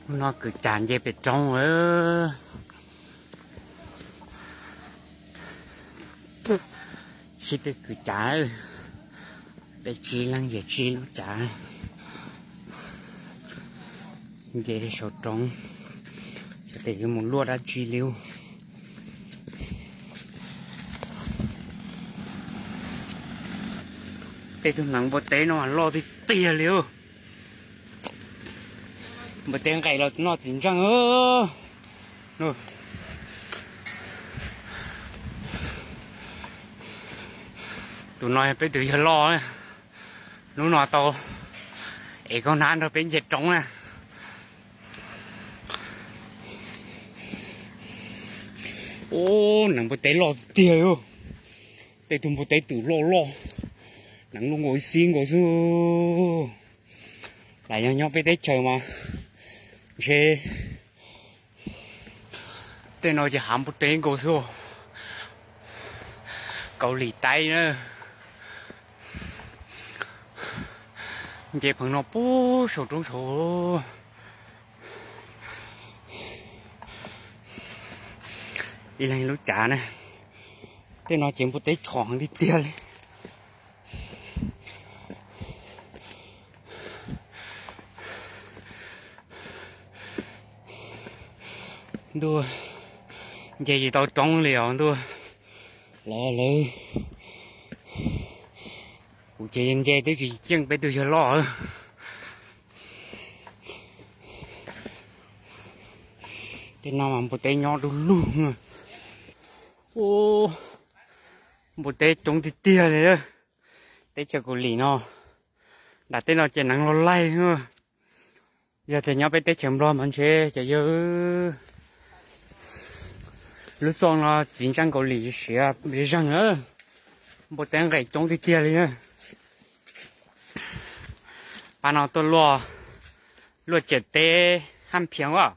Hnub no kwv cav nce pem roob. Sib tw kwv cav, peb tsib leeg yawm tsib lub cav nce saum roob, xyov tes yuav mus luaj dab tsi li. Tej tug hneev npua teb no mas loj tiag tiag li. Npua teb nqaim los noj txiv ntseej. Tus no yog peb tus yawg loj, hnub no tau ev koj hnab nrog peb nce roob na. Ub, hneev npua teb loj tiag tiag. Tej tug npua teb twm loj loj, hneev loj nkaus xib nkaus xwb. Lam yog nyob peb teb chaws mas ntshe tej no ces hav npua teb nkaus xwb. Kaus lim taib na, nce pheev no puag saum roob saud. Ib leeg lub cav na. Tej no ces npua teb tshom heev tiag tiag li. Ntuj, nce tsis tau roob li os ntuj. Los lawm, kuv ces nce twb tsis ceej peb tug yawg loj. Tej no mas npua teb nyob du lug. Ub, npua teb coob tiag tiag li. Teb chaws Kaus Lim no, nram tej no ces hneev los laig. Yog tias nyob peb teb chaws Nplog mas ntshe cov yawg lub xyoo no txiv ntseej Kaus Lim siav zeeg na. Npua teb nqaim coob tiag tiag li na. Pab no tuaj luaj, luaj ciam teb Haj Phias os.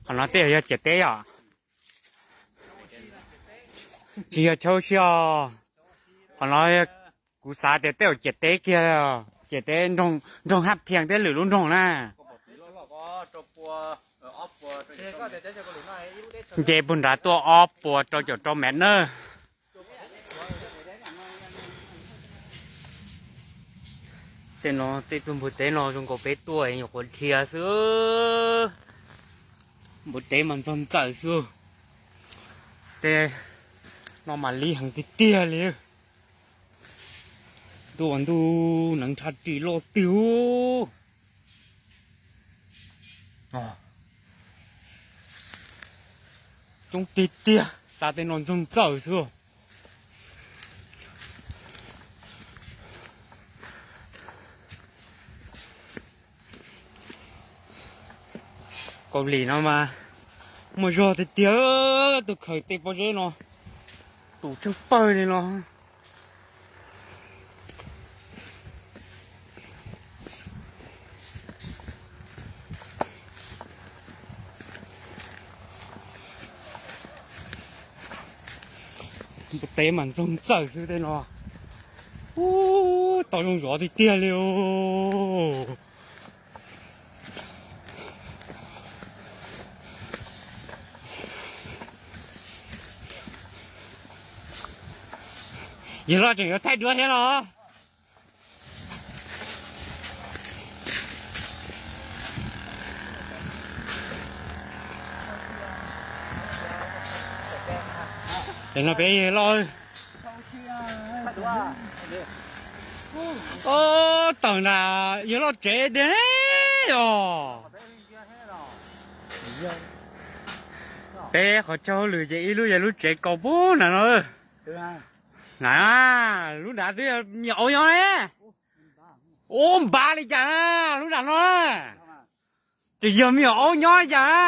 Qhov no tej yog ciam teb os. Tsis yog chaw ua si os. Qhov no kuv xav tias tej zaum ciam teb kiag, ciam teb nroog Haj Phias thiab lwm lub nroog na. Nce puag nrad tuaj ob puas rau caum rau mev na. Tej no tej tug npua teb no zoo nkaus peb tuaj nyuam qhuav dhia xwb. Npua teb mas ntxog ntxawm xwb. Tej no mas li heev tiag tiag li. Ntuj, ntuj, hneev nrhab ris loj tiag. Coob tiag tiag, xav tej no ntxoog txawm xwb. Kaus Lim no mas muaj zog tiag tiag, tus khaws tej pob zeb no tus tsheej pawg li no. Npua teb mas ntxoog txawm xwb tej no. Ub, tau zoo zov tiag tiag li os. Yawg loj tseem yuav thaij duab thiab los? Ces no peb yawg loj, o, tawm nram yawg loj tsev tiag os. Peb qhov chaw hauj lwm ces ib lub yog lub tsev kaus puag nram no. Na, lub nrad twb yog me nyuam aub nyob ne. Ub, npav li cas na, lub nram no na. Ces yog me nyuam aub nyob li cas na.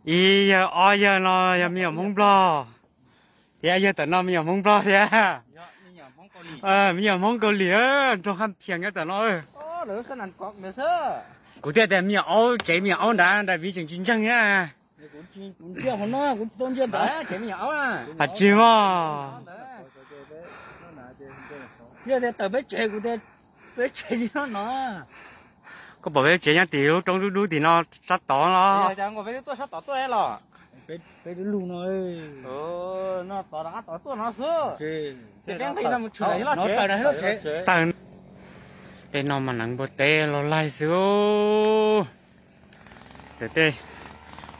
Ib yawg ob yawg no yog me nyuam Hmoob Nplog thiab, yawg tom no me nyuam Hmoob Nplog thiab. Me nyuam Hmoob Kaus Lim, nroog Haj Phias nyob tom no. Kuv thiaj tias me nyuam aub tsev me nyuam aub nrad nrad viv tseem tsis ntseeg thiab. Kuv ntsia qhov no, kuv tsis tau ntsia ntawd. Hais tsis mas. Yog tias tawm peb tsev, kuv tias peb tsev tsis nyob no. Koj pom peb tsev nyob tim lub roob dub dub tim no sab tod los? Peb lub lug no. Tawm, tej no mas neev npua teb los laig xwb. Tawm tej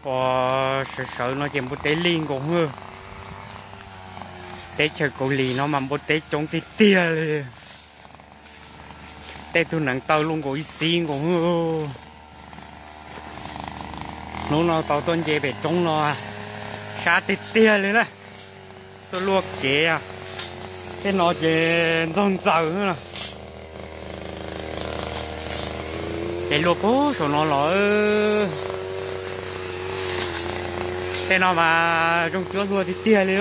uas sawv sawv no ces npua teb lig nkaus. Teb chaws Kaus Lim no mas npua teb coob tiag tiag li. Tej tug neev taw luaj nkaus ib xib nkaus. Hnub no tau tuaj nce pem roob no sab tiag tiag li na. Tuaj luaj kev, tej no ces ntxaug ntxaws. Ces luaj puag saum no los, tej no mas zoo cuab luaj tiag tiag li.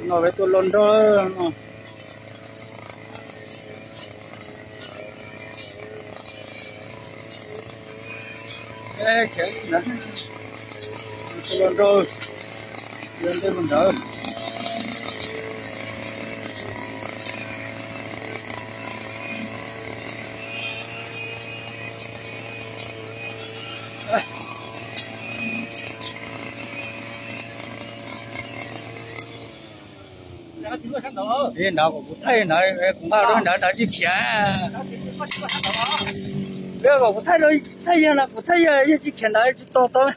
No peb tuaj luaj nrog no. Tuaj luaj nrog, luaj ntej mus ntawd. Ntawd kom kuv thaij ntawd, kuv nqa rau ntawd ntawd tsis khiav. Kom kuv thaij, thaij yawg no, kuv thaij yawg, yawg tsis khiav ntawd tsis to tau.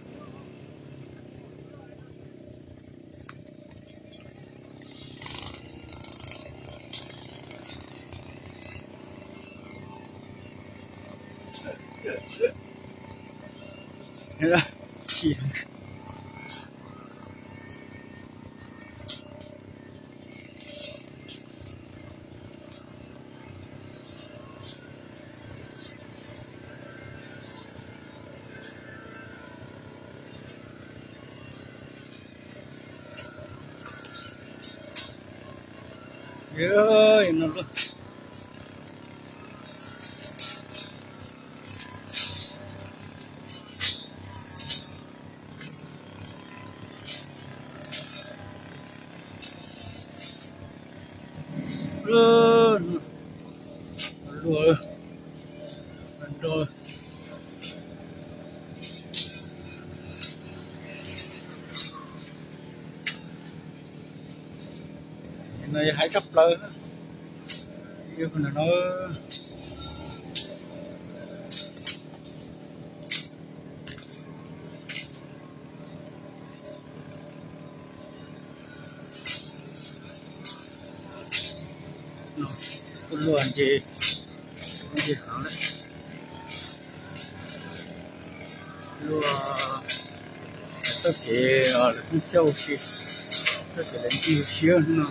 No yog haib tshaj plaws. Tuaj luaj nce, nce hav lawm. Luaj txoj kev, lawv pheej coj ua si, txoj kev lawv ncig ua si no.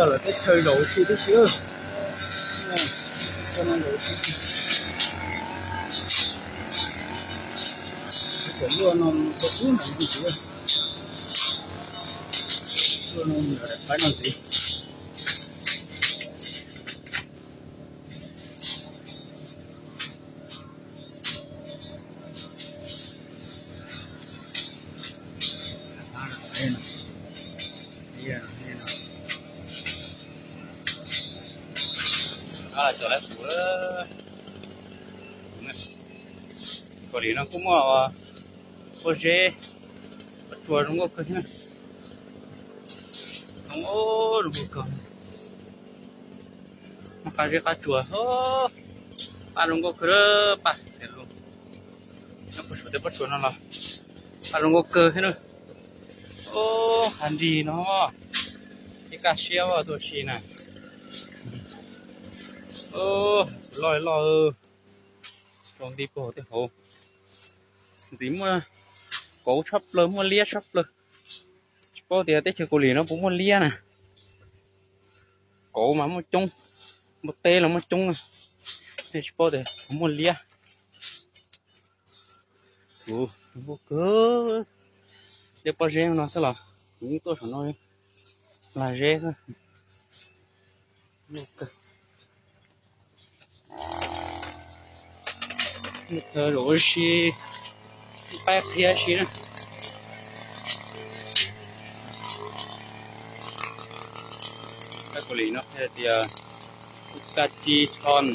Coj lawv teb chaws zaum ua si tib si. Coj no zaum ua si. Cov luaj no tau ub nram no ntxiv. Luaj no nram daim paib no ntxiv. Kaus Lim no kuj muaj pob zeb, pob tsuas zoo nkauj kawg thiab. Zoo nkauj kawg. Qab zeb qab tsuas, qab zoo nkauj kawg paj. Nyob puag saum tej pob tsuas no los qab zoo nkauj kawg thiab na. Hav nrig no, ib kaj siab tuaj si na. Loj loj, rau nti puag tej hauv. Ntxim muaj kauv tshaj plaws, muaj liab tshaj plaws. Tsis paub tias teb chaws Kaus Lim no puas muaj liab na. Kauv mas muaj coob, npua teb los muaj coob na, tsis paub tias puas muaj liab. Kuv kuj kawg, tej pob zeb no xwb los kuv yeej tuaj saum no lag zeb xwb. Zaum ua si, paib qhia si na. Kaus Lim no qhia tias Kaci Thon,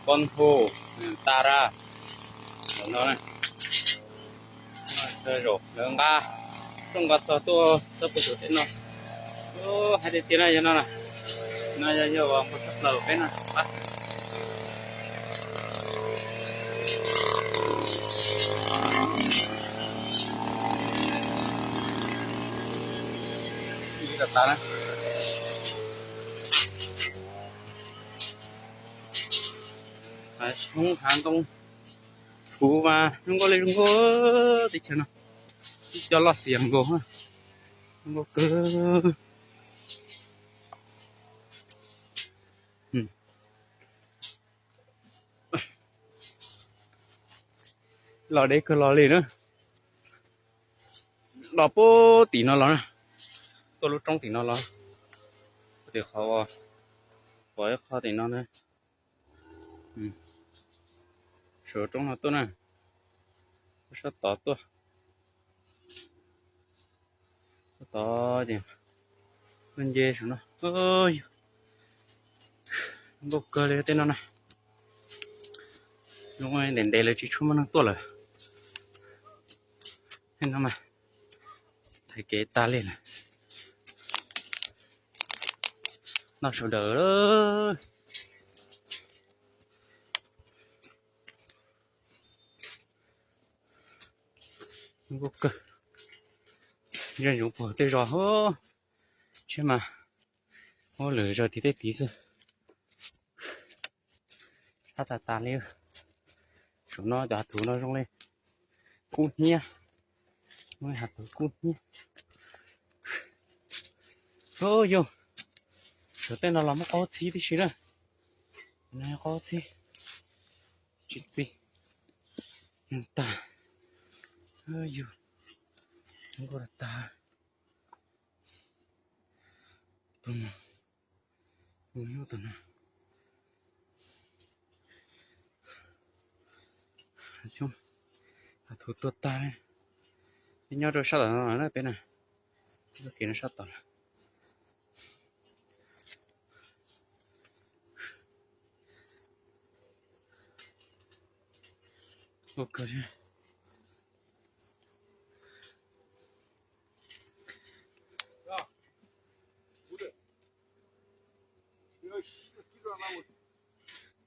Pon Hu, Tara, no na. Zaum lawv nqa rooj nqa tog tuaj txog puag saum tej no. Hais tiag tiag no yog no na, no yog yog npau tshaj plaws peb no. Li tas tas na. Hav xyoob hav ntoo, kuv mas zoo nkauj li zoo nkauj teb chaws no. Ib co loj xiam nkaus, zoo nkauj kawg. Los deb kawg los li na. Los puag tim no los na, tuaj lub roob tim no los, tim qhov, pom ib qho tim no na. Saum roob no tuaj na, sab tod tuaj, sab tod ces tuaj nce saum no. Nkauj kawg li tej no na. Ntev ntev lawv tsis tshua muaj neeg tuaj lawm. No mas thaiv kev tag li lawm. No sawv daws nkauj kawg. Zej zoov puag tej zos, tsis mas ua lwm zos tim tej tid xwb. Sab tas tas li. Saum no cov hav thuv no zoo li kub hnyiab, zoo li hav thuv kub hnyiab. Yog, saum tej no los muaj qaub txhib tib si na. Qaub txhib tsis txi tag. Yog, zoo nkauj tag. Tus no, tus no, tus no. Hav thuv tuag tag li. Peb nyob rau sab tom no na peb na. Txoj kev no sab tom na. Ua kawg li.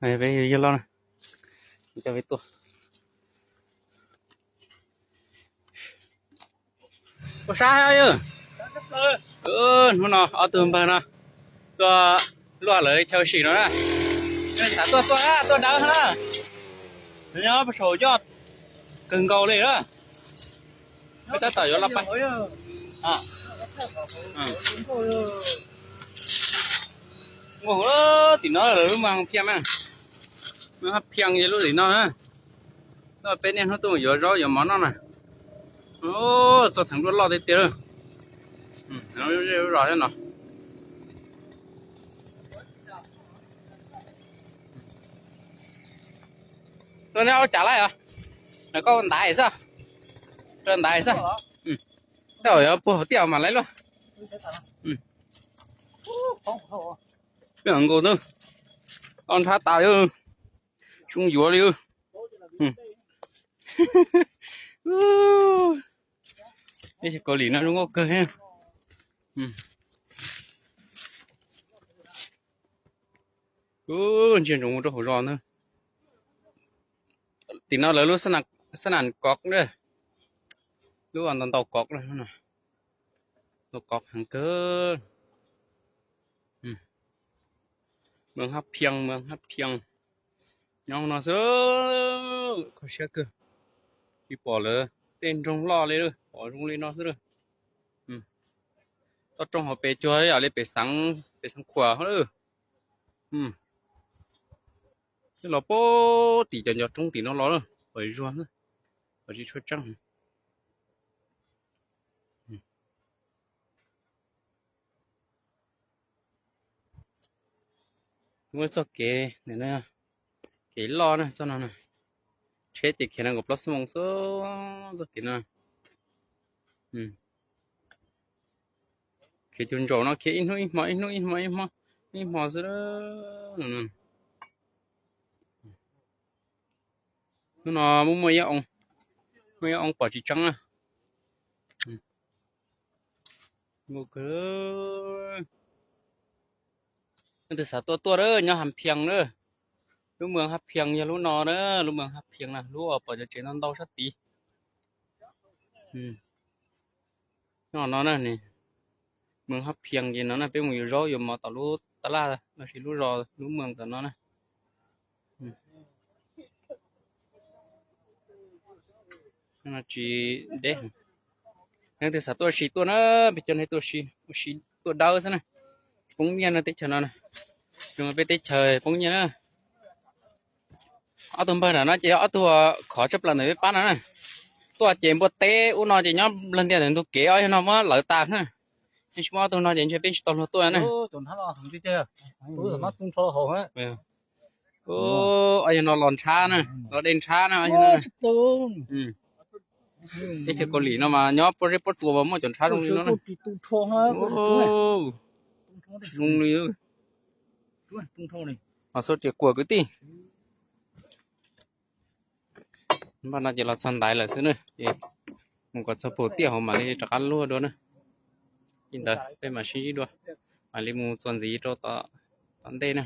Peb yawg los na, coj peb tuaj. Ua sab yawg. Hnub no ob tug npawg no tuaj luaj lawv chaw sim no na. Xav tuaj tuaj na, tuaj dawb na. Nyob puag saum yoj kawg nkaus li na. Peb tab tom yuav los pais. Muaj tim no lawv lub mas phiaj mas, mas phiaj ces lub tim no na. Peb niaj hnub tuaj yuav zaub yuav mov noj na. Txog theem luaj loj tiag tiag. Zej zos no. Tuaj neb ua cas lawm os? Koj ntaiv xwb. Koj ntaiv xwb. Tej zaum yuav puag hauv tiaj mas lawv luaj. Peb nkaus twb o nrhab tas li, tsis yuav li. Teb chaws Kaus Lim no zoo nkauj kawg. Ub, ntsia ntsoov mus rau hauv zos ntag. Tim no lawv lub xab nas kov na, lub ntau ntau kov na, ntau kov heev kawg. Moos Hab Phias, moos Hab Phias, nyob no xwb, kho siab kawg. Tsis pom lawv tej nroog loj li, pom zoo li no xwb. Toj roob hauv pes cuag yam li pem xeev, pem xeev Khuam. Twb los pem tim cov ncov roob tim no los, pom zuag, pom tsis tshua tseeb. Muaj txoj kev, kev loj na txoj no na. Tsheb ces khiav no nkaus plaub xuab moos xwb txoj kev no. Khiav cuag ntsaum no khiav ib hnub ib hmo, ib hnub ib hmo, ib hmo, ib hmo xwb. Hnub no muaj muaj ib oo, muaj ib oo pom tsis tseeb na. Leej twg xav tuaj tuaj na, nyob Hab Phias na. Lub moos Hab Phias yog lub no na, lub moos Hab Phias na, lub uas pom cov tsev ntau ntau sab tid. Nyob no na, moos Hab Phias ces no na peb mus yuav zaub yuav mov tom lub tab laj los sis lub zos lub moos tom no na. Tsis deb. Leej twg xav tuaj ua si tuaj na, peb coj nej tuaj ua si, ua si tuaj dawb xwb na. Poob nyiaj no teb chaws no na, zoo peb teb chaws poob nyiaj na. Ob tug npawg nram no ces ob tug khov tshaj plaws ntawm peb pab no na. Tuaj ces npua teb ub no ces nyob nplog ntiaj ntug kev, ob yog no muab lawv tas na. Nej tsis muaj ob tug no ces ntshe peb tsis tau luag tuaj na. Ob yog no los ntshav na, los dej ntshav na. Teb chaws Kaus Lim no mas nyob pob zeb pob tsuas mas muaj cov ntshav zoo li no na. Zoo li, ho xub riam kuam kwv tij. Npaj no ces los txog ntaiv lawm xwb na, ces mus kom txog puag tiaj hauv mam li rov qab luaj dua na. Li ntawd peb mam sib ntsib dua, mam li mus txuas ntxiv rau tom ntej na.